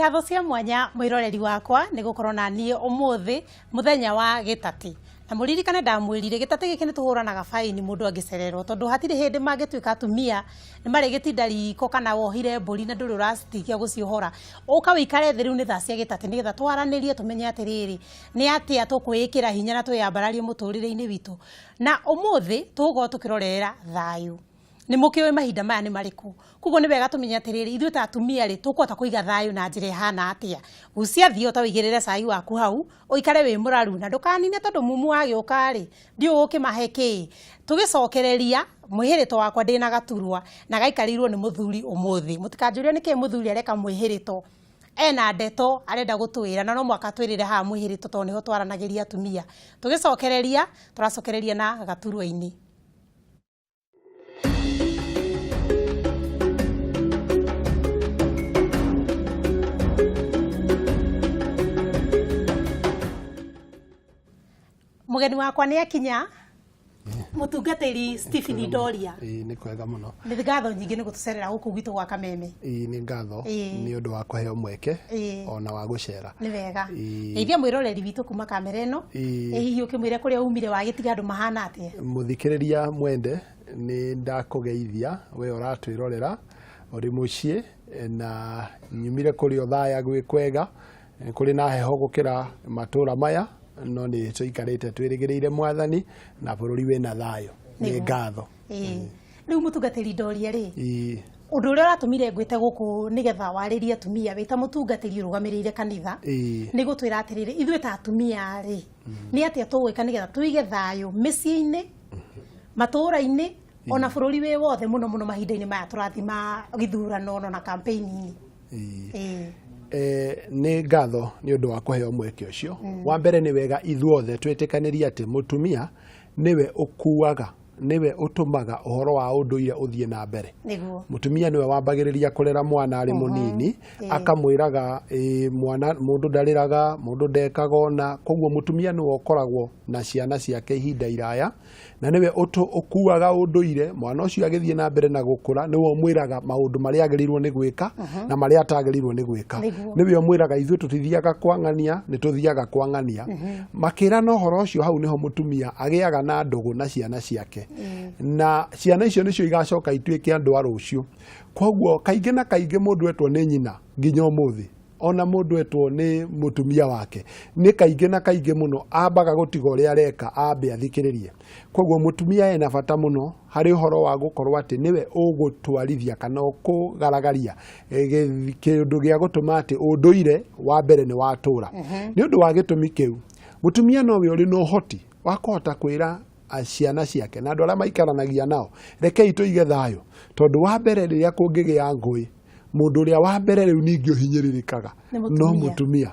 Ngatho cia mwanya mwĩroreri wakwa nĩ gũkorwo na niĩ ũmũthĩ mũthenya wa gĩtatĩ. Na mũririkane ndamwĩrire gĩtatĩ gĩkĩ nĩ tũhũranaga baini mũndũ angĩcererwo tondũ hatirĩ hĩndĩ mangĩtuĩka atumia nĩ marĩgĩtinda riko kana wohire mbũri na ndũrĩ ũracitigia gũciohora. Ũka wĩikare thĩ rĩu nĩ thaa cia gĩtatĩ nĩgetha twaranĩrie tũmenye atĩrĩrĩ nĩ atĩa tũkwĩĩkĩra hinya na twĩyambararie mũtũrĩre-inĩ witũ. Na ũmũthĩ tũgũkorwo tũkĩrorera thayũ. Nĩ mũkĩũĩ mahinda maya nĩ marĩkũ. Koguo nĩ wega tũmenye atĩrĩrĩ, ithuĩ ta atumia rĩ, tũkũhota kũiga thayũ na njĩra ĩhana atĩa. Gucia thiĩ ta ũigĩrĩre cai waku hau, ũikare wĩ mũraru na ndũkanine tondũ mumu wagĩũka rĩ, ndiũĩ ũgũkĩmahe kĩĩ. Tũgĩcokereria mwĩhĩrĩto wakwa ndĩna gaturwa na gaikarĩirwo nĩ mũthuri ũmũthĩ. Mũtikanjũrie nĩkĩ mũthuri areka mwĩhĩrĩto. Ena ndeto arenda gũtwĩra na no mũhaka twĩrĩre haha mwĩhĩrĩto tondũ nĩho twaranagĩria atumia. Tũgĩcokereria, tũracokereria na gaturwa-inĩ. Mũgeni wakwa nĩ akinya, mũtungatĩri Stephen Ndoria. Ĩĩ nĩ kwega mũno. Nĩ ngatho nyingĩ nĩ gũtũcerera gũkũ gwitũ gwa Kameme. Ĩĩ nĩ ngatho nĩ ũndũ wa kũheo mweke ona wa gũcera. Nĩ wega. Geithia mwĩroreri witũ kuma kamera ĩno. Ĩ hihi ũkĩmwĩre kũrĩa umire wagĩtiga andũ mahana atĩa? Mũthikĩrĩria mwende, nĩ ndakũgeithia we ũratwĩrorera ũrĩ mũciĩ, na nyumire kũrĩa Othaya gwĩ kwega, kũrĩ na heho gũkĩra matũra maya, no nĩ tũikarĩte twĩrĩgĩrĩire Mwathani na bũrũri wĩna thayũ. Nĩ ngatho. Rĩu mũtungatĩri Ndoria rĩ, ũndũ ũrĩa ũratũmire ngwĩte gũkũ nĩgetha warĩrie atumia wĩ ta mũtungatĩri ũrũgamĩrĩire kanitha, nĩ gũtwĩra atĩrĩrĩ, ithuĩ ta atumia rĩ, nĩ atĩa tũgwĩka nĩgetha tũige thayũ mĩciĩ-inĩ, matũũra-inĩ, ona bũrũri wĩ wothe, mũno mũno mahinda-inĩ maya tũrathiĩ ma gĩthurano na campaign-inĩ. Nĩ ngatho nĩ ũndũ wa kũheo mweke ũcio. Wa mbere nĩ wega ithuothe twĩtĩkanĩrie atĩ mũtumia nĩwe ũkuaga, nĩwe ũtũmaga ũhoro wa ũndũire ũthiĩ na mbere. Mũtumia nĩwe wambagĩrĩria kũrera mwana arĩ mũnini, akamwĩraga mwana mũndũ ndarĩraga, mũndũ ndekaga ũna, koguo mũtumia nĩwe ũkoragwo na ciana ciake ihinda iraya, na nĩwe ũkuaga ũndũire. Mwana ũcio agĩthiĩ na mbere na gũkũra, nĩwe ũmwĩraga maũndũ marĩa agĩrĩirwo nĩ gwĩka na marĩa atagĩrĩirwo nĩ gwĩka. Nĩwe ũmwĩraga ithuĩ tũtithiaga kwang'ania, nĩ tũthiaga kwang'ania. Makĩrana ũhoro ũcio, hau nĩho mũtumia agĩaga na ndũgũ na ciana ciake, na ciana icio nĩcio igacoka ituĩke andũ a rũciũ. Koguo kaingĩ na kaingĩ mũndũ etwo nĩ nyina nginya ũmũthĩ, ona mũndũ etwo nĩ mũtumia wake, nĩ kaingĩ na kaingĩ mũno ambaga gũtiga ũrĩa areka ambe athikĩrĩrie. Koguo mũtumia ena bata mũno harĩ ũhoro wa gũkorwo atĩ nĩwe ũgũtwarithia kana ũkũgaragaria kĩndũ gĩa gũtũma atĩ ũndũire wa mbere nĩ watũra. Nĩ ũndũ wa gĩtũmi kĩu, mũtumia nowe ũrĩ na ũhoti wa kũhota kwĩra ciana ciake na andũ arĩa maikaranagia nao, rekei tũige thayũ, tondũ wa mbere rĩrĩa kũngĩgĩa ngũĩ, mũndũ ũrĩa wa mbere rĩu ningĩ ũhinyĩrĩrĩkaga no mũtumia,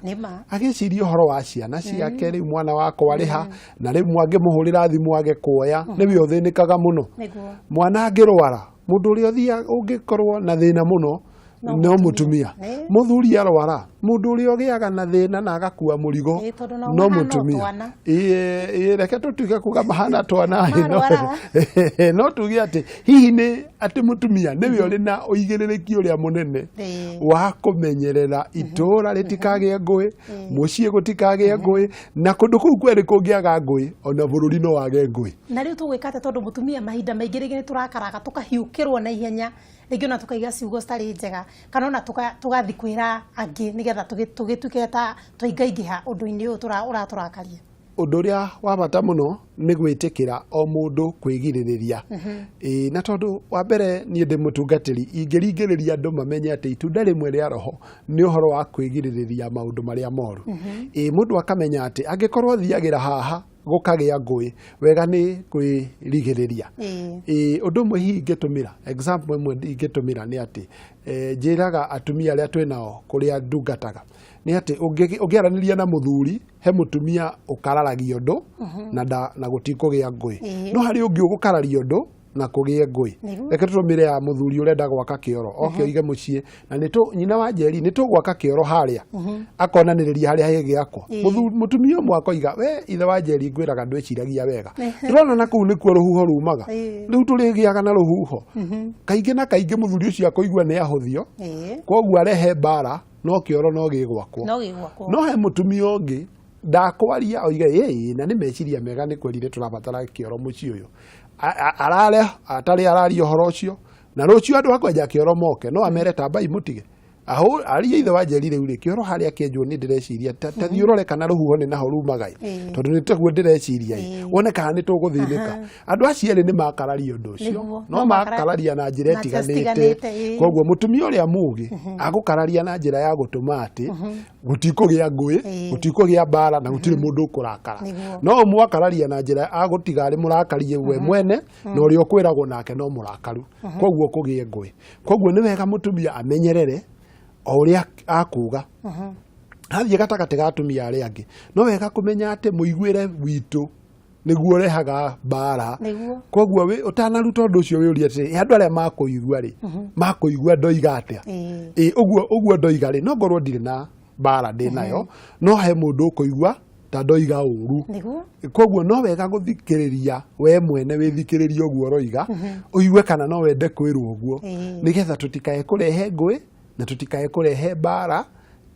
agĩciria ũhoro wa ciana ciake. Rĩu mwana wakwa arĩha, na rĩu mwangĩmũhũrĩra thimũ age kuoya, nĩwe ũthĩnĩkaga mũno. Mwana angĩrwara, mũndũ ũrĩa ũthiaga ũngĩkorwo na thĩna mũno no mũtumia. Mũthuri arwara, mũndũ ũrĩa ũgĩaga na thĩna na agakua mũrigo no mũtumia. Ĩĩ, reke tũtuĩke kuga mahana twana, no tuge atĩ hihi nĩ atĩ mũtumia nĩwe ũrĩ na ũigĩrĩrĩki ũrĩa mũnene wa kũmenyerera itũũra rĩtikagĩe ngũĩ, mũciĩ gũtikagĩe ngũĩ, na kũndũ kũu kwerĩ kũngĩaga ngũĩ, ona bũrũri no wage ngũĩ. Na rĩu tũgwĩka atĩa? Tondũ mũtumia mahinda maingĩ rĩngĩ nĩ tũrakaraga, tũkahiũkĩrwo na ihenya, rĩngĩ ona tũkaiga ciugo citarĩ njega, kana ona tũgathiĩ kwĩra angĩ nĩgetha tũgĩtuĩke ta twaingaingĩha ũndũ-inĩ ũyũ ũratũrakaria. Ũndũ ũrĩa wa bata mũno nĩ gwĩtĩkĩra o mũndũ kwĩgirĩrĩria. Ĩĩ, na tondũ wa mbere niĩ ndĩ mũtungatĩri, ingĩringĩrĩria andũ mamenye atĩ itunda rĩmwe rĩa roho nĩ ũhoro wa kwĩgirĩrĩria maũndũ marĩa moru. Ĩĩ, mũndũ akamenya atĩ angĩkorwo thiagĩra haha gũkagĩa ngũĩ, wega nĩ kwĩrigĩrĩria. Ĩĩ, ũndũ ũmwe hihi ingĩtũmĩra, example ĩmwe ingĩtũmĩra nĩ atĩ njĩraga atumia arĩa twĩ nao kũrĩa ndungataga nĩ atĩ ũngĩaranĩria na mũthuri, he mũtumia ũkararagia ũndũ na gũtikũgĩa ngũĩ, no harĩ ũngĩ ũgũkararia ũndũ na kũgĩe ngũĩ. Reke tũtũmĩre ya mũthuri ũrenda gwaka kĩoro, oke oige mũciĩ na nĩ nyina wa Njeri, nĩ tũgwaka kĩoro harĩa, akonanĩrĩria harĩa hegĩakwo. Mũtumia ũmwe akoiga, we ithe wa Njeri, ngwĩraga ndwĩciragia wega, ndĩrona na kũu nĩkuo rũhuho rumaga, rĩu tũrĩgĩaga na rũhuho. Kaingĩ na kaingĩ mũthuri ũcio akoigua nĩ ahũthio, koguo arehe mbara. No kĩoro no gĩgwakwo. No gĩgwakwo. No he mũtumia ũngĩ ndakwaria oige ĩĩ na nĩ meciria mega, nĩ kweri nĩ tũrabatara kĩoro mũciĩ ũyũ. Arare atarĩ araria ũhoro ũcio, na rũciũ andũ a kwenja kĩoro moke no amere tambai mũtige. Arie ithe wa Njeri, rĩu rĩ, kĩoro harĩa kĩenjwo nĩ ndĩreciria ta thiĩ ũrore kana rũhuho nĩ naho rumaga ĩ, tondũ nĩ taguo ndĩreciria ĩ, wone kana nĩ tũgũthĩnĩka. Andũ acio erĩ nĩ makararia ũndũ ũcio. No No makararia na njĩra na njĩra ĩtiganĩte. Citiganĩte, Koguo mũtumia ũrĩa mũgĩ agũkararia na njĩra ya gũtũma atĩ gũtikũgĩa ngũĩ, gũtikũgĩa mbara, na gũtirĩ mũndũ ũkũrakara. No ũmwe akararia na njĩra agũtiga arĩ mũrakarie we mwene, na ũrĩa ũkwĩragwo nake no mũrakaru, koguo kũgĩe ngũĩ. Koguo nĩ wega mũtumia amenyerere o ũrĩa akuga athiĩ gatagatĩ ga atumia arĩa angĩ. No wega kũmenya atĩ mũiguĩre witũ nĩguo ũrehaga mbara. Koguo ũtanaruta ũndũ ũcio, wĩũrie atĩrĩ, "Ĩ, andũ arĩa makũigua rĩ, makũigua ndoiga atĩa?" Ĩ ũguo ũguo ndoiga rĩ, no ngorwo ndirĩ na mbara ndĩ nayo, no he mũndũ ũkũigua ta ndoiga ũru. Koguo no wega gũthikĩrĩria we mwene, wĩthikĩrĩrie ũguo ũroiga, ũigue kana no wende kwĩrwo ũguo, nĩgetha tũtikae kũrehe ngũĩ na tũtikae kũrehe mbara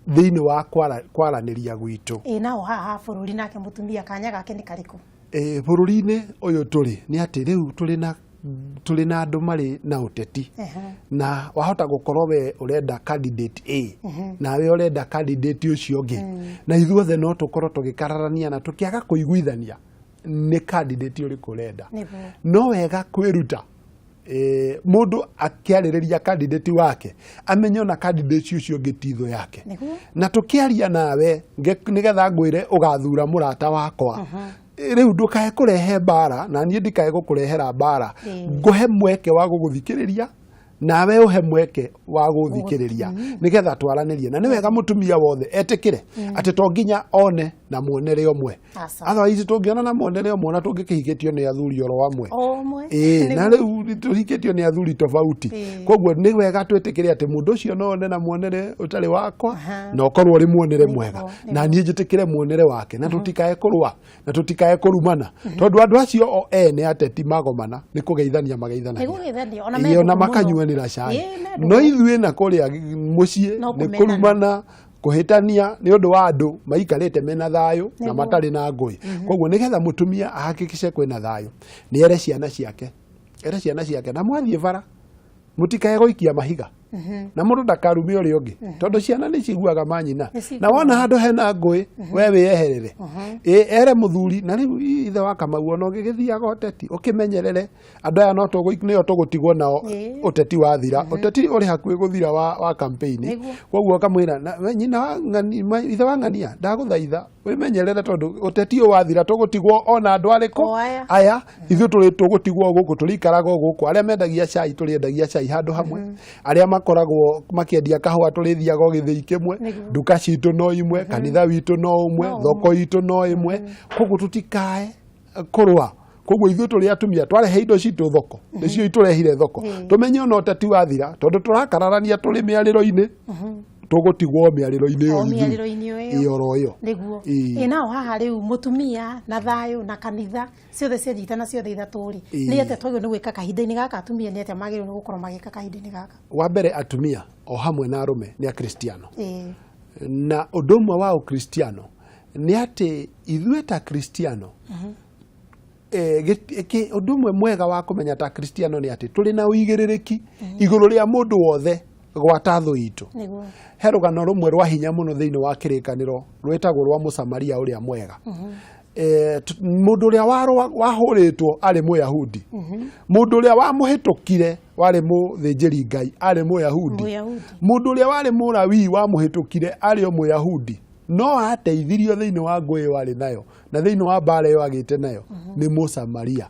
thĩinĩ wa kwaranĩria gwitũ. Ĩ naho haha ha bũrũri nake mũtumia kanya gake nĩ karĩkũ? Bũrũri-inĩ ũyũ tũrĩ nĩ atĩ rĩu tũrĩ na andũ marĩ na ũteti, na wahota gũkorwo we ũrenda candidate A, nawe ũrenda candidate ũcio ũngĩ, na ithuothe no tũkorwo tũgĩkararania na tũkĩaga kũiguithania nĩ candidate ũrĩkũ ũrenda. No wega kwĩruta mũndũ akĩarĩrĩria candidate wake amenye ona candidate ũcio ũngĩ ti thũ yake. Na tũkĩaria nawe nĩgetha ngwĩre ũgathura mũrata wakwa, rĩu ndũkae kũrehe mbara na niĩ ndikae gũkũrehera mbara. Ngũhe mweke wa gũgũthikĩrĩria, nawe ũhe mweke wa gũthikĩrĩria, nĩgetha twaranĩrie. Na nĩ wega mũtumia wothe etĩkĩre atĩ to nginya one na muonere ũmwe. Aca. Otherwise tũngĩona na muonere ũmwe, ona tũngĩkĩhikĩtio nĩ athuri oro amwe. O ũmwe. Ĩĩ, na rĩu tũhikĩtio nĩ athuri tofauti. Koguo nĩ wega twĩtĩkĩre atĩ mũndũ ũcio no one na muonere ũtarĩ wakwa, na ũkorwo ũrĩ muonere mwega, na niĩ njĩtĩkĩre muonere wake, na tũtikae kũrũa na tũtikae kũrumana, tondũ andũ acio o ene ateti magomana nĩ kũgeithania mageithanagia. Nĩ kũgeithania, ona Ĩĩ, me ona ndũgũ mũno. makanyuanĩra cai. Ĩĩ, me ndũgũ. No ithuĩ na kũrĩa mũciĩ No nĩ kũmenana. kũrumana, kũhĩtania nĩ ũndũ wa andũ maikarĩte mena thayũ na matarĩ na ngũĩ. Koguo nĩgetha mũtumia ahakikishe kwĩna thayũ, nĩ ere ciana ciake, ere ciana ciake, na mwathiĩ bara mũtikae gũikia mahiga, na mũndũ ndakarume ũrĩa ũngĩ, tondũ ciana nĩ ciguaga manyina. Nĩ Na wona handũ hena ngũĩ, we wĩyeherere. Ĩ ere mũthuri, na rĩu ithe wa Kamau, ona ũgĩgĩthiaga ũteti ũkĩmenyerere andũ aya no nĩo tũgũtigwo nao. Ũteti wathira, ũteti ũrĩ hakuhĩ gũthira wa campaign. Koguo ũkamwĩra we nyina wa ng'ani, ithe wa ng'ania, ndagũthaitha wĩmenyerere, tondũ ũteti ũyũ wathira tũgũtigwo ona andũ arĩkũ? O aya. Aya ithuĩ tũrĩ tũgũtigwo gũkũ, tũrĩikaraga o gũkũ. Arĩa mendagia cai tũrĩendagia cai handũ hamwe, arĩa makoragwo makĩendia kahũa tũrĩthiaga o gĩthĩi kĩmwe, nduka citũ no imwe, kanitha witũ no ũmwe, No thoko itũ no ĩmwe. Koguo tũtikae kũrũa. Koguo ithuĩ tũrĩ atumia twarehe indo citũ thoko, nĩcio itũrehire thoko. Tũmenye ona ũteti wathira, tondũ tũrakararania tũrĩ mĩarĩro-inĩ, tũgũtigwo mĩarĩro-inĩ ĩyo O ithuĩ. Mĩarĩro-inĩ ĩyo. Ĩĩ, oro ĩyo. Ĩ nao haha rĩu mũtumia na thayũ na kanitha ciothe cianyitana ciothe ithatũ rĩ, nĩ atĩa twagĩrĩirwo nĩ gwĩka kahinda-inĩ gaka? Atumia nĩ atĩa magĩrĩirwo nĩ gũkorwo magĩka kahinda-inĩ gaka? Wa mbere, atumia o hamwe na arũme nĩ akristiano, na ũndũ ũmwe wa ũkristiano nĩ atĩ ithuĩ ta kristiano, ũndũ ũmwe mwega wa kũmenya ta kristiano nĩ atĩ tũrĩ na ũigĩrĩrĩki igũrũ rĩa mũndũ wothe gwata thũ itũ. He rũgano rũmwe rwa hinya mũno thĩinĩ wa Kĩrĩkanĩro rwĩtagwo rwa Mũsamaria ũrĩa mwega. Mũndũ ũrĩa wahũrĩtwo arĩ Mũyahudi, mũndũ ũrĩa wamũhĩtũkire warĩ mũthĩnjĩri Ngai arĩ Mũyahudi, Mũyahudi. Mũndũ ũrĩa warĩ Mũlawii wamũhĩtũkire arĩ o Mũyahudi, no ateithirio thĩinĩ wa ngũĩ ĩyo arĩ nayo na thĩinĩ wa mbara ĩyo agĩte nayo nĩ Mũsamaria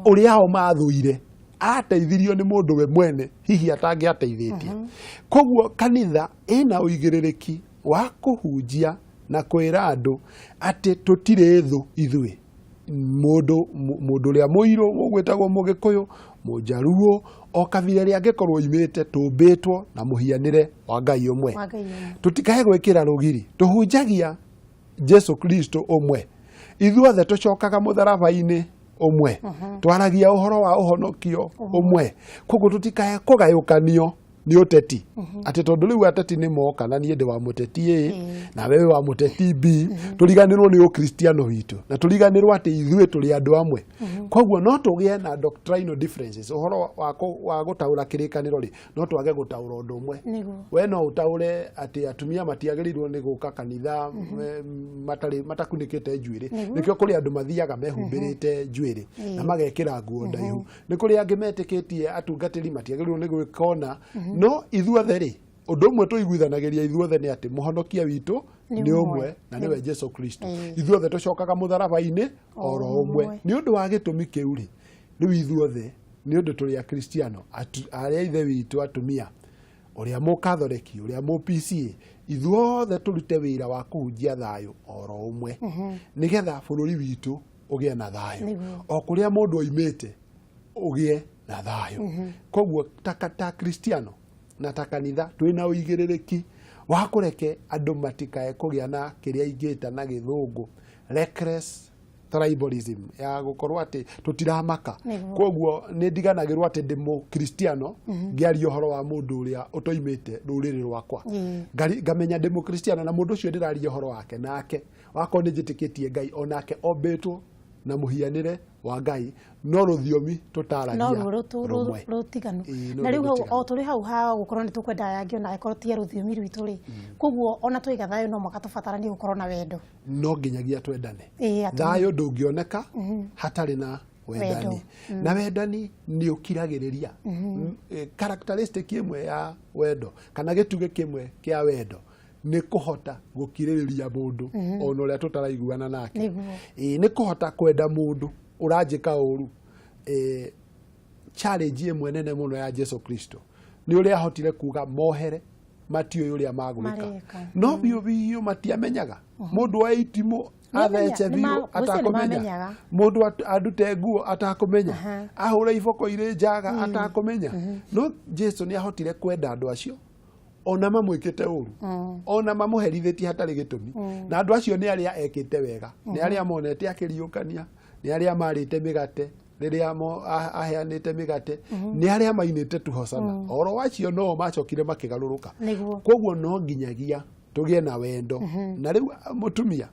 ũrĩa o mathũire. Ateithirio nĩ mũndũ we mwene hihi atangĩateithĩtie. Koguo kanitha ĩna ũigĩrĩrĩki wa kũhunjia na kwĩra andũ atĩ tũtirĩ thũ ithuĩ, mũndũ ũrĩa mũirũ ũgwĩtagwo Mũgĩkũyũ, Mũjaruo, o kabira ĩrĩa angĩkorwo imĩte, tũmbĩtwo na mũhianĩre wa Ngai ũmwe. Wa Ngai ũmwe. Tũtikae gwĩkĩra rũgiri. Tũhunjagia Jesu Kristo ũmwe, ithuothe tũcokaga mũtharaba-inĩ ũmwe, twaragia ũhoro wa ũhonokio ũmwe. Koguo tũtikae kũgayũkanio. Nĩ ũteti, atĩ tondũ rĩu ateti nĩ moka na niĩ ndĩ wa mũteti A na wewe wa mũteti B, tũriganĩrwo nĩ ũkristiano witũ na tũriganĩrwo atĩ ithuĩ tũrĩ andũ amwe. Koguo no tũgĩe na doctrinal differences, ũhoro wa gũtaũra kĩrĩkanĩro rĩ, no twage gũtaũra ũndũ ũmwe. We no ũtaũre atĩ atumia matiagĩrĩirwo nĩ gũka kanitha matarĩ matakunĩkĩte njuĩrĩ. Nĩkĩo kũrĩ andũ mathiaga mehumbĩrĩte njuĩrĩ na magekĩra nguo ndaihu. Nĩ kũrĩ angĩ metĩkĩtie atungatĩri matiagĩrĩirwo nĩ gwĩka ũna. No ithuothe rĩ, ũndũ ũmwe tũiguithanagĩria ithuothe nĩ atĩ mũhonokia witũ nĩ ũmwe, na nĩwe Jesu Kristo. Ithuothe tũcokaga mũtharaba-inĩ oro ũmwe. Nĩ ũndũ wa gĩtũmi kĩu rĩ, rĩu ithuothe nĩ ũndũ tũrĩ akristiano, arĩa ithe witũ atumia, ũrĩa mũkathoreki, ũrĩa mũ PCA, ithuothe tũrute wĩra wa kũhunjia thayũ oro ũmwe, nĩgetha bũrũri witũ ũgĩe na thayũ, o kũrĩa mũndũ oimĩte ũgĩe na thayũ. Koguo ta kristiano na ta kanitha twĩna ũigĩrĩrĩki wa kũreke andũ matikae kũgĩa na kĩrĩa ingĩta na gĩthũngũ reckless tribalism, ya gũkorwo atĩ tũtiramaka. Koguo nĩ ndiganagĩrwo atĩ ndĩ mũkristiano ngĩaria ũhoro wa mũndũ ũrĩa ũtoimĩte rũrĩrĩ rwakwa. Ngamenya ndĩ mũkristiano na mũndũ ũcio ndĩraria ũhoro wake nake wakorwo nĩ njĩtĩkĩtie Ngai, onake ombĩtwo na mũhianĩre wa Ngai, no rũthiomi tũtaragia no ruo rũmwe. Rũtiganu. Ĩĩ, no na rĩu hau rũtiganu. O tũrĩ hau ha gũkorwo nĩ tũkwenda aya angĩ ona angĩkorwo ti a rũthiomi rwitũ rĩ, koguo ona twaiga thayũ no mũhaka tũbataranie gũkorwo na wendo. No nginyagia twendane. Atumia. Thayũ ndũngĩoneka hatarĩ na wendani, na wendani nĩ ũkiragĩrĩria. Characteristic ĩmwe ya wendo kana gĩtugĩ kĩmwe kĩa wendo nĩ kũhota gũkirĩrĩria mũndũ ona ũrĩa tũtaraiguana nake. Ĩĩ, nĩ kũhota kwenda mũndũ ũranjĩka ũru. Challenge ĩmwe nene mũno ya Jesu Kristo nĩ ũrĩa ahotire kuga mohere, matiũĩ ũrĩa magwĩka. Mareka. No biũ biũ matiamenyaga mũndũ wa itimũ athece Nĩamenya- biũ ngwĩciria atakũmenya, nĩmamenyaga. mũndũ andute nguo atakũmenya, ahũre iboko irĩ njaga atakũmenya. No Jesu nĩ ahotire kwenda andũ acio ona mamwĩkĩte ũru, ona mamũherithĩtie hatarĩ gĩtũmi. Na andũ acio nĩ arĩa ekĩte wega, nĩ arĩa monete akĩriũkania, nĩ arĩa marĩte mĩgate rĩrĩa aheanĩte mĩgate, nĩ arĩa mainĩte tuhosana oro acio no macokire makĩgarũrũka. Koguo no nginyagia tũgĩe na wendo. Na rĩu mũtumia,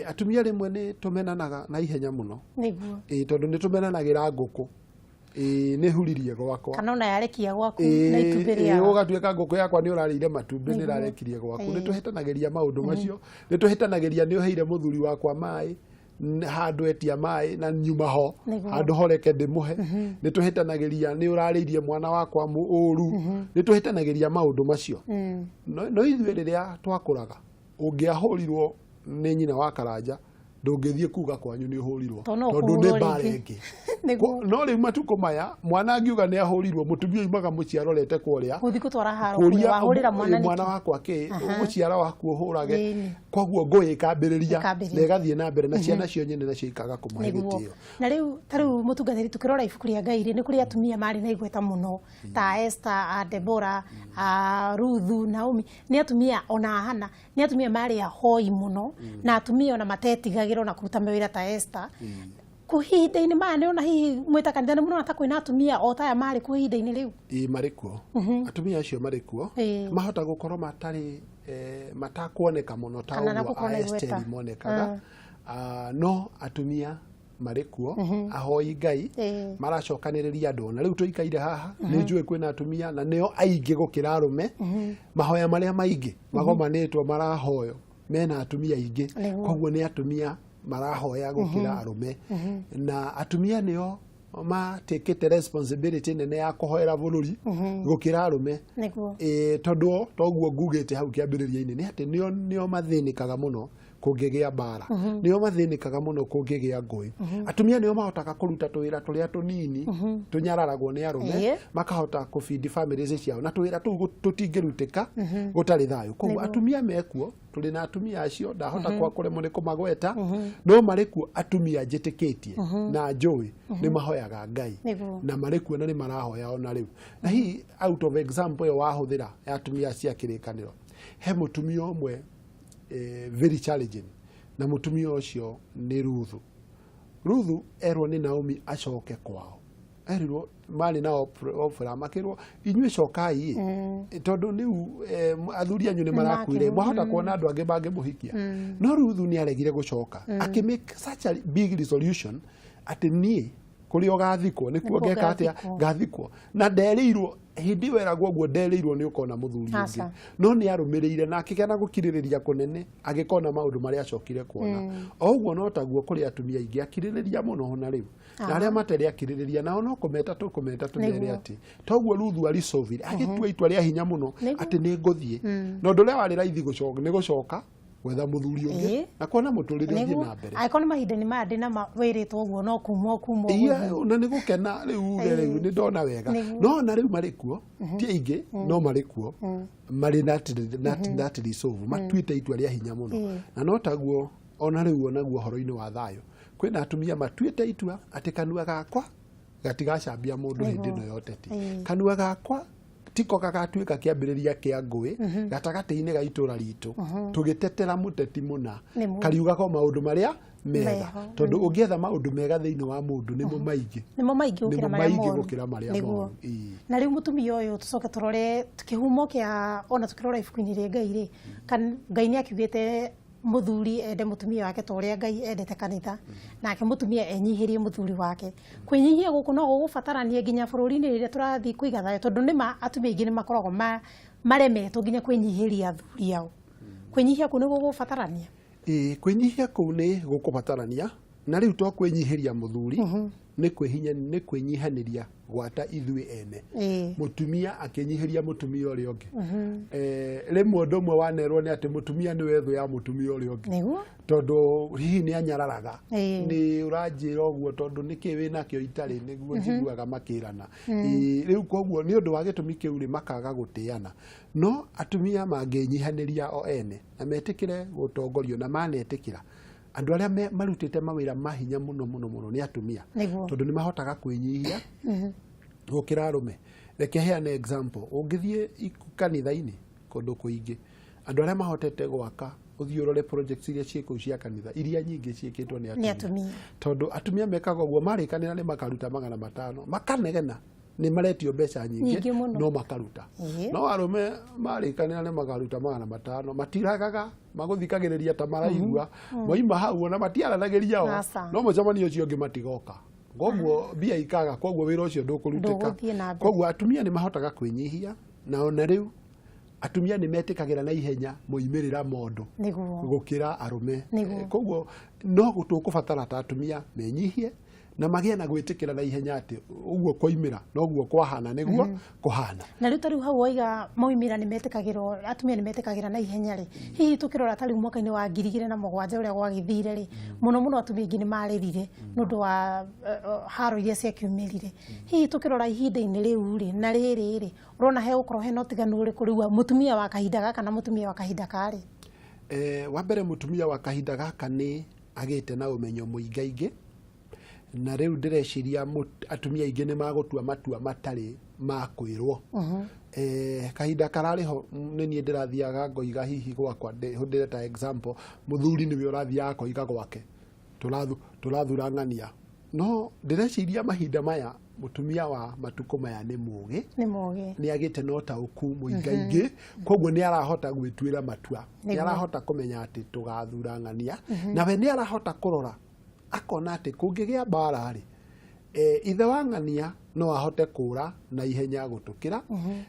atumia rĩmwe nĩ tũmenanaga na ihenya mũno. Tondũ nĩ tũmenanagĩra ngũkũ, nĩ huririe gwakwa, kana ona yarekia gwaku na itumbĩ rĩaga. Ũgatuĩka ngũkũ yakwa nĩ ũrarĩire matumbĩ, nĩ ĩrarekirie gwaku. Nĩ tũhĩtanagĩria maũndũ macio, nĩ tũhĩtanagĩria nĩ ũheire mũthuri wakwa maĩ handũ etia maĩ na nyuma ho, handũ horeke ndĩmũhe. Nĩ tũhĩtanagĩria nĩ ũrarĩirie mwana wakwa ũru. Nĩ tũhĩtanagĩria maũndũ macio. No ithuĩ rĩrĩa twakũraga, ũngĩahũrirwo nĩ nyina wa Karanja, ndũngĩthiĩ kuga kwanyu nĩ ũhũrirwo, Tondũ no tondũ ũkũhũrwo nĩ mbara rĩngĩ. ĩngĩ. No rĩu matukũ maya mwana angiuga nĩ ahũrirwo, mũtumia oimaga mũciĩ arorete kũrĩa gũthiĩ gũtwara haro kũria kũrĩa wahũrĩra mwana mwana nĩkĩ? wakwa kĩ mũciara waku ũhũrage. Koguo ngũĩ ĩkambĩrĩria Ĩkambĩrĩria. na ĩgathiĩ na mbere, na ciana cio nyene nacio ikaga kũmahe gĩtĩo. Na rĩu ta rĩu mũtungatĩri, tũkĩrora ibuku rĩa Ngai rĩ, nĩ kũrĩ atumia marĩ na igweta mũno ta Esther, a Deborah, a Ruthu, Naomi, nĩ atumia ona Hana, nĩ atumia marĩ ahoi mũno, na atumia ona matetigagĩra ona kũruta mawĩra ta Esther. Kũhinda-inĩ maya nĩ ona hihi mwĩta kanitha nĩ mũrona ta kwĩna atumia o ta aya marĩ kuo ihinda-inĩ rĩu? Ĩĩ, marĩ kuo. Atumia acio marĩ kuo. Mahota gũkorwo matarĩ matakuoneka mũno ta Kana na ũguo gũkorwo na a igweta. Esteri monekaga. Ah, no atumia marĩ kuo ahoi Ngai, maracokanĩrĩria andũ. Ona rĩu tũikaire haha nĩ njũĩ kwĩna atumia na nĩo aingĩ gũkĩra arũme. Mahoya marĩa maingĩ magomanĩtwo marahoyo mena atumia aingĩ. Koguo nĩ atumia marahoya gũkĩra arũme, na atumia nĩo matekĩte responsibility nene ya kũhoera bũrũri gũkĩra arũme. Tondũ toguo ngugĩte hau kĩambĩrĩria-inĩ nĩ atĩ nĩo mathĩnĩkaga mũno kũngĩgĩa mbara, nĩo mathĩnĩkaga mũno kũngĩgĩa ngũĩ. Atumia nĩo mahotaga kũruta tũwĩra tũrĩa tũnini tũnyararagwo nĩ arũme, makahota kũbindi families ciao, na tũwĩra tũu tũtingĩrutĩka gũtarĩ thayũ. Koguo atumia mekuo, tũrĩ na atumia acio, ndahota kwa kũremwo nĩ kũmagweta, no marĩ kuo atumia njĩtĩkĩtie na njũĩ nĩ mahoyaga Ngai, na marĩ kuo na nĩ marahoya ona rĩu. Na hihi out of example ĩyo wahũthĩra ya atumia cia kĩrĩkanĩro, he mũtumia ũmwe very challenging, na mũtumia ũcio nĩ Ruthu. Ruthu erwo nĩ Naomi acoke kwao. Erirwo marĩ na Ofra, makĩrwo, "Inyuĩ cokai ĩ, tondũ rĩu athuri anyu nĩ marakuire, mwahota kuona andũ angĩ mangĩmũhikia." No Ruthu nĩ aregire gũcoka, akĩ make such a big resolution atĩ, "Niĩ kũrĩa ũgathikwo nĩkuo Nĩkuo ngeka atĩa? ngathikwo." Ngathikwo. Na nderĩirwo hĩndĩ ĩyo eragwo ũguo, nderĩirwo nĩ ũkona mũthuri ũngĩ. Aca. No nĩ arũmĩrĩire na akĩgĩa na gũkirĩrĩria kũnene, agĩkona maũndũ marĩa acokire kuona. O ũguo no taguo kũrĩ atumia aingĩ akirĩrĩria mũno ona rĩu, na arĩa matarĩ akirĩrĩria nao no kũmeta tũkũmeta tũmere atĩ toguo Ruthu arisovire, agĩtua itua rĩa hinya mũno atĩ nĩ ngũthiĩ, na ũndũ ũrĩa warĩ raithi gũcoka nĩ gũcoka gwetha mũthuri ũngĩ na kuona mũtũrĩre ũthiĩ na mbere. Angĩkorwo nĩ mahinda-inĩ maya ndĩ na wĩrĩtwo ũguo, no kuma kuma. Iya, na nĩ gũkena rĩu uge rĩu nĩ ndona wega. No ona rĩu marĩ kuo, ti aingĩ, no marĩ kuo, marĩ that resolve, matuĩte itua rĩa hinya mũno. Na no taguo ona rĩu onaguo ũhoro-inĩ wa thayũ, kwĩna atumia matuĩte itua atĩ, "Kanua gakwa gatigacambia mũndũ hĩndĩ ĩno ya ũteti. Kanua gakwa tiko gagatuĩka kĩambĩrĩria kĩa ngũĩ gatagatĩ-inĩ ga itũra ritũ tũgĩtetera mũteti mũna." Kariugaga o maũndũ marĩa mega, Meho. Tondũ ũngĩetha maũndũ mega thĩinĩ wa mũndũ, nĩmo maingĩ. Nĩmo maingĩ gũkĩra Nĩmo marĩa maingĩ moru. gũkĩra marĩa moru. Ĩĩ. Na rĩu mũtumia ũyũ, tũcoke tũrore kĩhumo kĩa, ona tũkĩrora ibuku-inĩ rĩa Ngai rĩ, Ngai nĩ akiugĩte mũthuri ende mũtumia wake ta ũrĩa Ngai endete kanitha, nake mũtumia enyihĩrie mũthuri wake. Kwĩnyihia gũkũ no gũgũbatarania nginya bũrũri-inĩ rĩrĩa tũrathiĩ kũiga thayũ, tondũ nĩma atumia aingĩ nĩ makoragwo maremetwo nginya kwĩnyihĩria athuri ao. Kwĩnyihia kũu nĩ gũgũbatarania? Ĩĩ, kwĩnyihia kũu nĩ gũkũbatarania. Na rĩu to kwĩnyihĩria mũthuri, nĩ kwĩhinya, nĩ kwĩnyihanĩria gwata ithuĩ ene, mũtumia akĩnyihĩria mũtumia ũrĩa ũngĩ. Rĩmwe ũndũ ũmwe wanerwo nĩ atĩ mũtumia nĩwe thũ ya mũtumia ũrĩa ũngĩ, tondũ hihi nĩ anyararaga. "Nĩ ũranjĩra ũguo tondũ nĩkĩ wĩ nakĩo itarĩ?" Nĩguo njiguaga makĩrana. Rĩu koguo nĩ ũndũ wa gĩtũmi kĩu rĩ, makaga gũtĩana. No atumia mangĩnyihanĩria o ene na metĩkĩre gũtongorio, na manetĩkĩra, andũ arĩa marutĩte mawĩra ma hinya mũno mũno mũno nĩ atumia, tondũ nĩ mahotaga kwĩnyihia gũkĩra arũme. Reke heane example. Ũngĩthiĩ kanitha-inĩ kũndũ kũingĩ, andũ arĩa mahotete gwaka, ũthiĩ ũrore projects iria ciĩ kũu cia kanitha, iria nyingĩ ciĩkĩtwo nĩ Nĩ atumia. Atumia. Tondũ atumia mekaga ũguo, marĩkanĩra nĩ makaruta 500, makanegena nĩ maretio mbeca nyingĩ, Nyingĩ mũno. no makaruta. No arũme marĩkanĩra nĩ makaruta 500, matiragaga, magũthikagĩrĩria ta maraigua, moima hau ona matiaranagĩria o. Aca. No mũcemanio ũcio ũngĩ matigoka, koguo mbia ikaga, koguo wĩra ũcio ndũkũrutĩka. Ndũgũthiĩ na mbere. Koguo atumia nĩ mahotaga kwĩnyihia, na ona rĩu atumia nĩ metĩkagĩra na ihenya moimĩrĩra mondo gũkĩra arũme. Koguo no tũkũbatara ta atumia menyihie na magĩe na gwĩtĩkĩra na ihenya atĩ ũguo kwaimĩra noguo kwahana, nĩguo kũhana. Na rĩu ta rĩu hau waiga maumĩra nĩ metĩkagĩrwo, atumia nĩ metĩkagĩra na ihenya rĩ, hihi tũkĩrora ta rĩu mwaka-inĩ wa 2007 ũrĩa gwagĩthire rĩ, mũno mũno atumia aingĩ nĩ marĩrire nĩ ũndũ wa haro iria ciakiumĩrire. Hihi tũkĩrora ihinda-inĩ rĩu rĩ na rĩrĩ rĩ, ũrona hegũkorwo hena ũtiganu ũrĩkũ rĩu mũtumia wa kahinda gaka na mũtumia wa kahinda karĩ? Wa mbere, mũtumia wa kahinda gaka nĩ agĩte na ũmenyo mũingaingĩ, na rĩu ndĩreciria atumia aingĩ nĩ magũtua matua matarĩ ma kwĩrwo. Kahinda kararĩ ho nĩ niĩ ndĩrathiaga ngoiga hihi gwakwa, hũthĩre ta example, mũthuri nĩwe ũrathiaga akoiga gwake, "Tũrathura ng'ania." No ndĩreciria mahinda maya mũtumia wa matukũ maya nĩ mũgĩ. Nĩ mũgĩ. Nĩ agĩte na ũtaũku mũingaingĩ, koguo nĩ arahota gwĩtuĩra matua, nĩ arahota kũmenya atĩ tũgathura ng'ania, nawe nĩ arahota kũrora akona atĩ kũngĩgĩa mbara rĩ, ithe wa ng'ania no ahote kũra na ihenya gũtũkĩra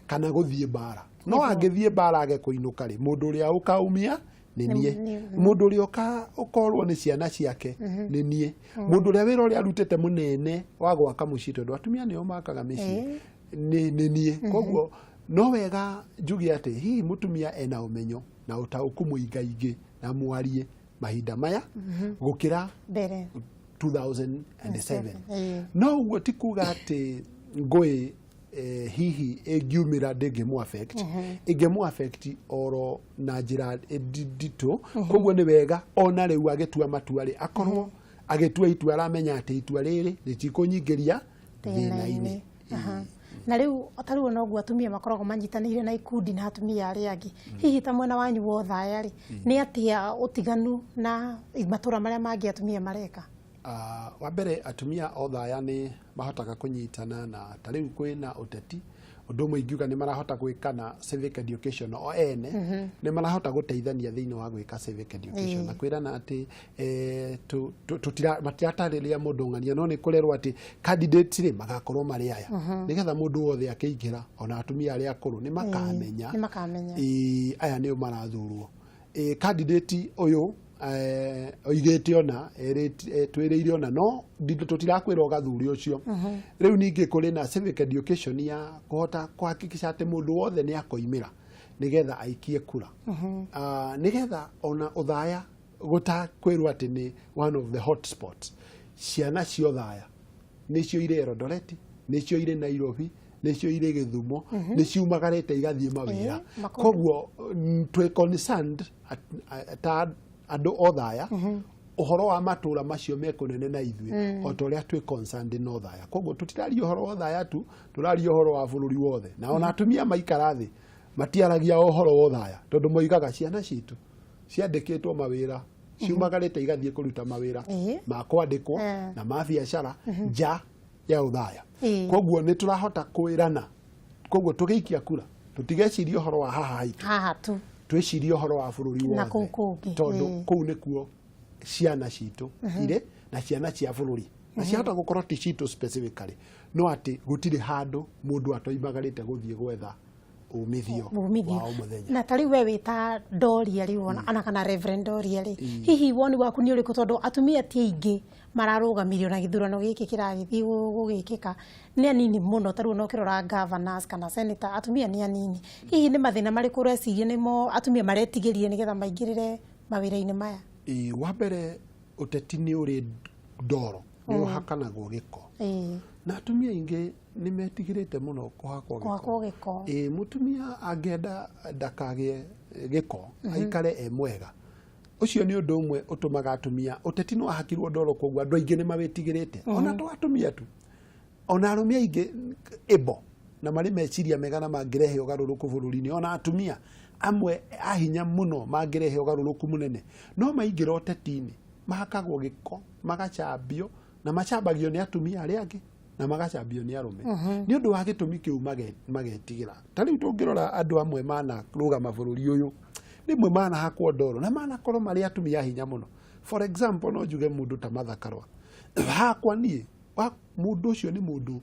kana gũthiĩ mbara. No angĩthiĩ mbara age kũinũka rĩ, mũndũ ũrĩa ũkaumia nĩ niĩ, mũndũ ũrĩa ũkorwo nĩ ciana ciake nĩ niĩ, mũndũ ũrĩa wĩra ũrĩa arutĩte mũnene wa gwaka mũciĩ, tondũ atumia nĩo makaga mĩciĩ, nĩ niĩ. Koguo no wega njuge atĩ hihi mũtumia ena ũmenyo na ũtaũku mũingaingĩ na mwarie mahinda maya gũkĩra mbere 2007. No ũguo ti kuga atĩ ngũĩ hihi ĩngiumĩra ndĩngĩmũ affect, ĩngĩmũ affect oro na njĩra nditũ. Koguo nĩ wega ona rĩu agĩtua matua rĩ, akorwo agĩtua itua aramenya atĩ itua rĩrĩ rĩtikũnyingĩria thĩna-inĩ. Aha. Na rĩu ta rĩu noguo atumia makoragwo manyitanĩire na ikundi na atumia arĩa angĩ, hihi ta mwena wanyu wa Othaya rĩ, nĩ atĩa ũtiganu na matũra marĩa mangĩ atumia mareka? Wa mbere atumia Othaya nĩ mahotaga kũnyitana na ta rĩu kwĩna ũteti, ũndũ ũmwe ingiuga nĩ marahota gwĩka na civic education o ene, nĩ marahota gũteithania thĩinĩ wa gwĩka civic education na kwĩrana atĩ matiratarĩria mũndũ ng'ania, no nĩ kũrerwo atĩ candidate rĩ magakorwo marĩ aya, nĩgetha mũndũ wothe akĩingĩra, ona atumia arĩa akũrũ nĩ makamenya. Nĩ makamenya. Ĩĩ, aya nĩo marathurwo. Candidate ũyũ oigĩte ona twĩrĩire ona no tũtirakwĩra ũgathure ũcio. Rĩu ningĩ kũrĩ na civic education ya kũhota kũhakikisha atĩ mũndũ wothe nĩ akoimĩra nĩgetha aikie kura. Nĩgetha ona Othaya gũtakwĩrwo atĩ nĩ one of the hot spots, ciana cia Othaya nĩcio irĩ Eldoret, nĩcio irĩ Nairobi, nĩcio irĩ Gĩthumo, nĩ ciumagarĩte igathiĩ mawĩra. Koguo twĩ concerned ta andũ Othaya ũhoro wa matũra macio me kũnene na ithuĩ o ta ũrĩa twĩ concerned na Othaya. Koguo tũtiraria ũhoro wa Othaya tu, tũraria ũhoro wa bũrũri wothe. Na ona atumia maikara thĩ matiaragia ũhoro wa Othaya, tondũ moigaga ciana citũ ciandĩkĩtwo mawĩra, ciumagarĩte igathiĩ kũruta mawĩra ma kwandĩkwo na ma biacara nja ya Othaya. Koguo nĩ tũrahota kwĩrana, koguo tũgĩikia kura tũtigeciria ũhoro wa haha haitũ, haha tu, twĩcirie ũhoro wa bũrũri na kũu wothe, kũngĩ, tondũ kũu nĩkuo ciana citũ irĩ na ciana cia bũrũri, na ciahota gũkorwo ti citũ specifically, no atĩ gũtirĩ handũ mũndũ atoimagarĩte gũthiĩ gwetha umithio umithio wa o mũthenya. Na ta rĩu we wĩ ta Doria rĩu, ona kana Reverend Doria rĩ, hihi woni waku nĩ ũrĩkũ, tondũ atumia ti aingĩ mararũgamirio na gĩthurano gĩkĩ kĩragĩthiĩ gũgĩkĩka nĩ anini mũno. Ta rĩu ona ũkĩrora governors kana senator, atumia nĩ anini. Hihi nĩ mathĩna marĩkũ ũreciria nĩmo atumia maretigĩrire nĩgetha maingĩrĩre mawĩra-inĩ maya? Ĩĩ, wa mbere ũteti nĩ ũrĩ ndoro, nĩ ũhakanagwo gĩko, na atumia aingĩ nĩ metigĩrĩte mũno kũhakwo gĩko. Kũhakwo gĩko. Ĩĩ, mũtumia angĩenda ndakagĩe gĩko, aikare e mwega, ũcio nĩ ũndũ ũmwe ũtũmaga atumia, ũteti nĩ wahakirwo ndoro, koguo andũ aingĩ nĩ mawĩtigĩrĩte. Ona to atumia tu, ona arũme aingĩ ĩbo na marĩ meciria mega na mangĩrehe ũgarũrũku bũrũri-inĩ, ona atumia amwe a hinya mũno mangĩrehe ũgarũrũku mũnene, no maingĩra ũteti-inĩ mahakagwo gĩko, magacambio, na macambagio nĩ atumia arĩa angĩ na magacambio nĩ arũme. Nĩ ũndũ wa gĩtũmi kĩu magetigĩra. Ta rĩu tũngĩrora andũ amwe manarũgama bũrũri ũyũ, rĩmwe manahakwo ndoro na manakorwo marĩ atumia a hinya mũno. For example, no njuge mũndũ ta Martha Karua. Hakwa niĩ mũndũ ũcio nĩ mũndũ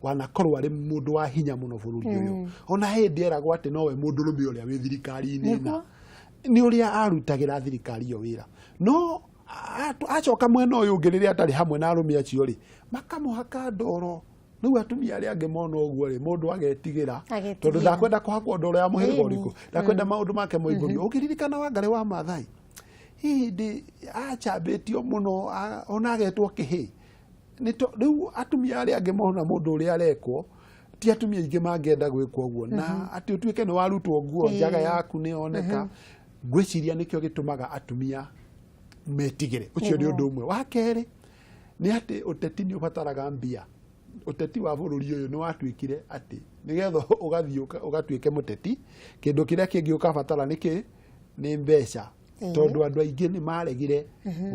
wanakorwo arĩ mũndũ wa hinya mũno bũrũri ũyũ. Ona hĩndĩ eragwo atĩ nowe mũndũrũme ũrĩa wĩ thirikari-inĩ, na nĩ ũrĩa arutagĩra thirikari ĩyo wĩra, no acoka mwena ũyũ ũngĩ rĩrĩa atarĩ hamwe na arũme acio rĩ, makamũhaka ndoro. Rĩu atumia arĩa angĩ mona ũguo rĩ, mũndũ agetigĩra, Agetigĩra. Tondũ ndakwenda kũhakwo ndoro ya mũhĩrĩga ũrĩkũ, ndakwenda maũndũ make moimbũrio. Ũngĩririkana Wangarĩ wa Maathai, hihi hĩndĩ acambĩtio mũno, ona agetwo kĩhĩ. Rĩu atumia arĩa angĩ mona mũndũ ũrĩa arekwo, ti atumia aingĩ mangĩenda gwĩkwo ũguo, na atĩ ũtuĩke nĩ warutwo nguo, njaga yaku nĩ yoneka. Ngwĩciria nĩkĩo gĩtũmaga atumia metigĩre. Ũcio nĩ ũndũ ũmwe. Wa kerĩ nĩ atĩ ũteti nĩ ũbataraga mbia. Ũteti wa bũrũri ũyũ nĩ watuĩkire atĩ nĩgetha ũgathiĩ ũgatuĩke mũteti, kĩndũ kĩrĩa kĩngĩ ũkabatara nĩ kĩ? Nĩ mbeca, tondũ andũ aingĩ nĩ maregire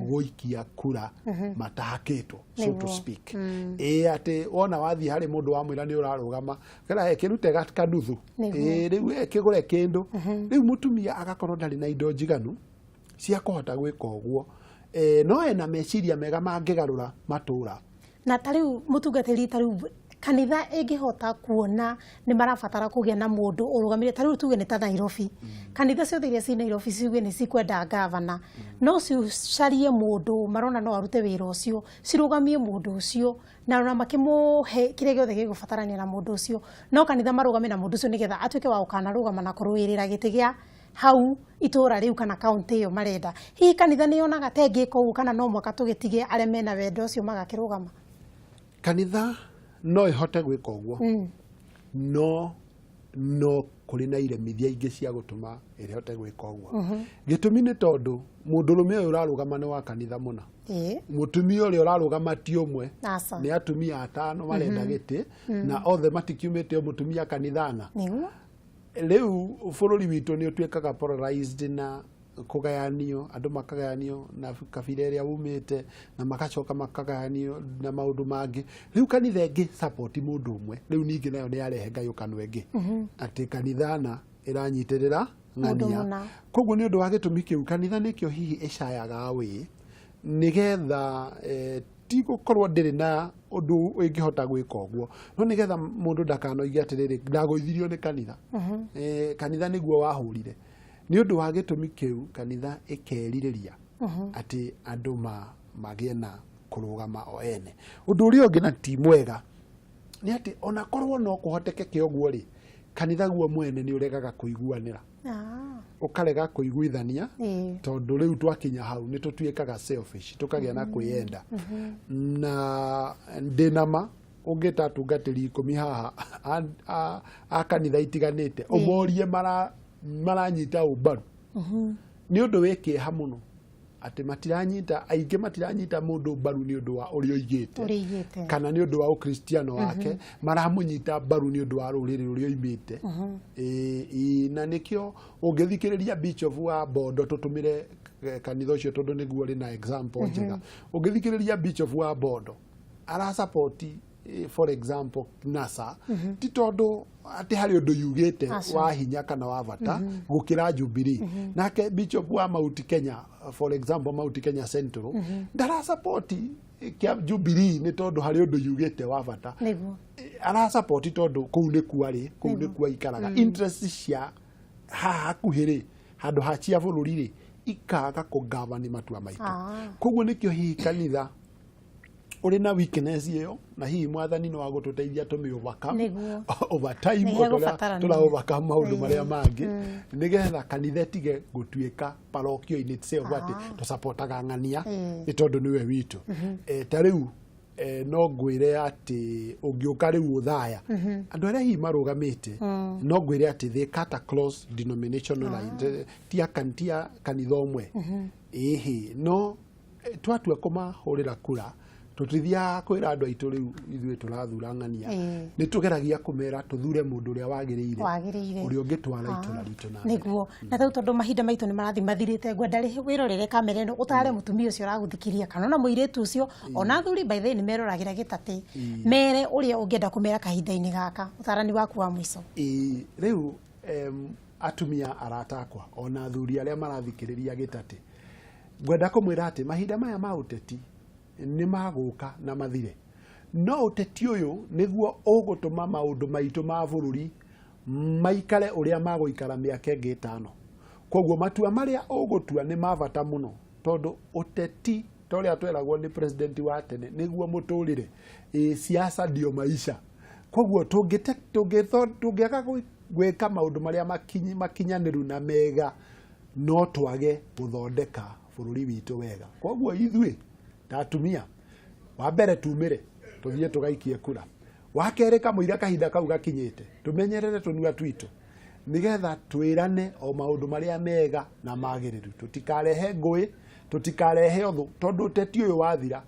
gũikia kura matahakĩtwo, so to speak. Ĩĩ, atĩ wona wathiĩ harĩ mũndũ wamwĩra nĩ ũrarũgama, kera kĩrute kanuthu. Ĩĩ, rĩu kĩgũre kĩndũ. Rĩu mũtumia agakorwo ndarĩ na indo njiganu cia kũhota gwĩka ũguo, no ena meciria mega mangĩgarũra matũra. Na ta rĩu mũtungatĩri, ta rĩu kanitha ĩngĩhota kuona nĩ marabatara kũgĩa na mũndũ ũrũgamĩrĩire, ta rĩu tuge nĩ ta Nairobi, kanitha ciothe iria ci Nairobi ciuge nĩ cikwenda gavana, no cicarie mũndũ marona no arute wĩra ũcio, cirũgamie mũndũ ũcio na ona makĩmũhe kĩrĩa gĩothe gĩgũbatarania na mũndũ ũcio, no kanitha marũgame na mũndũ ũcio nĩgetha atuĩke wa gũkanarũgama na kũrũĩrĩra gĩtĩ gĩa hau itũra rĩu kana kaunti ĩyo marenda. Hihi kanitha nĩ yonaga ta ĩngĩka ũguo, kana no mwaka tũgĩtige arĩa mena wendo ũcio magakĩrũgama? Kanitha no ĩhote gwĩka ũguo, no kũrĩ na iremithia ingĩ cia gũtũma ĩhote gwĩka ũguo. Gĩtũmi nĩ tondũ mũndũrũme ũyũ ũrarũgama nĩ wa kanitha mũna, mũtumia ũrĩa ũrarũgama ti ũmwe, nĩ atumia atano marenda gĩtĩ, na othe matikiumĩte o mũtumia kanithana. Rĩu bũrũri witũ nĩ ũtuĩkaga polarized na Kũgayanio, andũ makagayanio na kabira ĩrĩa umĩte, na magacoka makagayanio na maũndũ mangĩ. Rĩu kanitha ĩngĩ support mũndũ ũmwe, rĩu ningĩ nayo nĩ yarehe ngayũkano ĩngĩ, atĩ kanitha na ĩranyitĩrĩra Mũndũ ng'ania. Mũna. Koguo nĩ ũndũ wa gĩtũmi kĩu, kanitha nĩkĩo hihi ĩcayaga wĩ nĩgetha ti gũkorwo ndĩrĩ na ũndũ ĩngĩhota gwĩka ũguo, no nĩgetha mũndũ ndakanoige atĩrĩrĩ, "Ndagũithirio nĩ kanitha, kanitha nĩguo wahũrire." Nĩ ũndũ wa gĩtũmi kĩu, kanitha ĩkerirĩria atĩ andũ magĩe na kũrũgama o ene. Ũndũ ũrĩa ũngĩ na ti mwega nĩ atĩ ona korwo no kũhotekeke ũguo rĩ, kanitha guo mwene nĩ ũregaga kũiguanĩra, ũkarega kũiguithania, tondũ rĩu twakinya hau nĩ tũtuĩkaga selfish, tũkagĩa na kwĩyenda. Na ndĩna ma ũngĩta atungatĩri 10 haha a kanitha itiganĩte, ũmorie maranyita ũmbaru, nĩ ũndũ wĩ kĩeha mũno atĩ matiranyita, aingĩ matiranyita mũndũ mbaru nĩ ũndũ wa ũrĩa oigĩte Ũrĩa oigĩte. kana nĩ ũndũ wa ũkristiano wake, maramũnyita mbaru nĩ ũndũ wa rũrĩrĩ rũrĩa oimĩte. Ĩ, na nĩkĩo ũngĩthikĩrĩria bishop wa Bondo, tũtũmĩre kanitha ũcio tondũ nĩguo ũrĩ na example njega, ũngĩthikĩrĩria bishop wa Bondo arasupport, for example, NASA, ti tondũ atĩ harĩ ũndũ yugĩte Aca. wa hinya kana wa bata gũkĩra Jubilee. Nake bishop wa Mount Kenya, for example Mount Kenya Central, ndarasupport kĩa Jubilee nĩ tondũ harĩ ũndũ yugĩte wa bata, arasupport tondũ kũu nĩkuo arĩ, kũu nĩkuo aikaraga. Interest cia haha hakuhĩ rĩ, handũ ha cia bũrũri rĩ, ikaga kũgavani matua maitũ. Koguo nĩkĩo hihi kanitha ũrĩ na weakness ĩyo, na hihi Mwathani no agũtũteithia tũmĩ overcome over time, Nĩ o ta ũrĩa hegũbatarania. tũra overcome maũndũ marĩa mangĩ, nĩgetha kanitha ĩtige gũtuĩka parochial in itself, atĩ tũsupportaga ng'ania nĩ tondũ nĩwe witũ. Ta rĩu no ngwĩre atĩ ũngĩũka rĩu ũthaya andũ arĩa hihi marũgamĩte, no ngwĩre atĩ they cut across denominational line, ti a kanitha ũmwe ĩhĩ, no twatua kũmahũrĩra kura, tũtithiaga kwĩra andũ aitũ rĩu ithuĩ tũrathura ng'ania. Nĩ tũgeragia kũmera tũthure mũndũ ũrĩa wagĩrĩire, Wagĩrĩire. ũrĩa ũngĩtwara itũra ritũ na mbere. Nĩguo. Na rĩu tondũ mahinda maitũ nĩ marathiĩ mathirĩte, ngwenda wĩrorere kamera ĩno, ũtare mũtumia ũcio ũragũthikĩria kana ona mũirĩtu ũcio, ona athuri, by the way, nĩ meroragĩra gĩtatĩ, mere ũrĩa ũngĩenda kũmera kahinda-inĩ gaka, ũtarani waku wa mũico. Ĩĩ, rĩu atumia arata akwa ona athuri arĩa marathikĩrĩria gĩtatĩ, ngwenda kũmwĩra atĩ mahinda maya ma ũteti nĩ magũka na mathire, no ũteti ũyũ nĩguo ũgũtũma maũndũ maitũ ma bũrũri maikare ũrĩa magũikara mĩaka ĩngĩ 5. Koguo matua marĩa ũgũtua nĩ ma bata mũno, tondũ ũteti, ta ũrĩa tweragwo nĩ president wa tene, nĩguo mũtũrĩre. Ĩ, siasa ndio maisha. Koguo tũngĩaga gwĩka maũndũ marĩa makinyanĩru na mega, no twage gũthondeka bũrũri witũ wega. Koguo ithuĩ ta atumia, wa mbere tumĩre tũthiĩ tũgaikie kura, wa kerĩ kamũira kahinda kau gakinyĩte, tũmenyerere tũnua twitũ nĩgetha twĩrane o maũndũ marĩa mega na magĩrĩru, tũtikarehe ngũĩ, tũtikarehe ũthũ, tondũ ũteti ũyũ wathira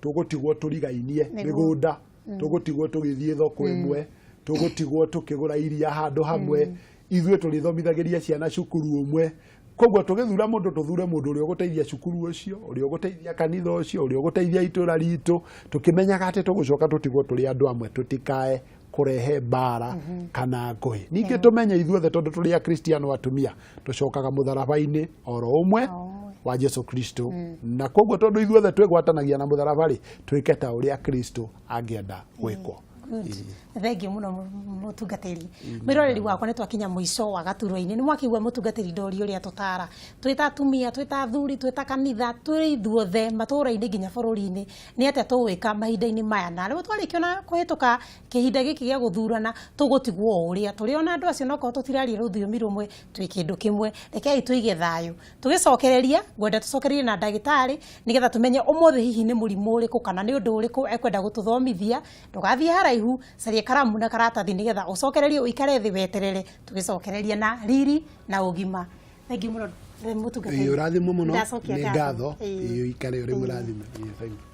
tũgũtigwo tũrigainie mĩgũnda, tũgũtigwo tũgĩthiĩ thoko ĩmwe, tũgũtigwo tũkĩgũra iria handũ hamwe, ithuĩ tũrĩthomithagĩria ciana cukuru ũmwe. Koguo tũgĩthura mũndũ, tũthure mũndũ ũrĩa ũgũteithia cukuru ũcio, ũrĩa ũgũteithia kanitha ũcio, ũrĩa ũgũteithia itũra ritũ, tũkĩmenyaga atĩ tũgũcoka tũtigwo tũrĩ andũ amwe. Tũtikae kũrehe mbara kana ngũĩ. Ningĩ tũmenye ithuothe, tondũ tũrĩ akristiano atumia, tũcokaga mũtharaba-inĩ oro ũmwe O ũmwe. wa Jesu Kristo, na koguo tondũ ithuothe twĩgwatanagia na mũtharaba rĩ, twĩke ta ũrĩa Kristo angĩenda gwĩkwo. Good. Thengiũ mũno, mũtungatĩri. Mwĩroreri wakwa, nĩ twakinya mũico wa gaturwa-inĩ. Nĩ mwakĩigua mũtungatĩri Ndori ũrĩa tũtara twĩ ta atumia, twĩ ta athuri, twĩ ta kanitha, twĩ ithuothe matũũra-inĩ nginya bũrũri-inĩ, nĩ atĩa tũgwĩka mahinda-inĩ maya na rĩu twarĩkia na kũhĩtũka kĩhinda gĩkĩ gĩa gũthurana, tũgũtigwo o ũrĩa tũrĩ ona andũ acio, nokorwo tũtiraria rũthiomi rũmwe, twĩ kĩndũ kĩmwe. Rekei tũige thayũ. Tũgĩcokereria, ngwenda tũcokererie na ndagĩtarĩ nĩgetha tũmenye ũmũthĩ hihi nĩ mũrimũ ũrĩkũ kana nĩ ũndũ ũrĩkũ ekwenda gũtũthomithia. Ndũgathiĩ haraihu, caria karamu na karatathi nĩgetha ũcokererie, ũikare thĩ weterere tũgĩcokereria na riri na ũgima. Thengiũ mũno, mũtungatĩri. Ĩĩ, ũrathimwo mũno. Ndacokia Nĩ ngatho. ngatho. Ĩĩ, ũikare ũrĩ mũrathime. Ĩĩ, thank you.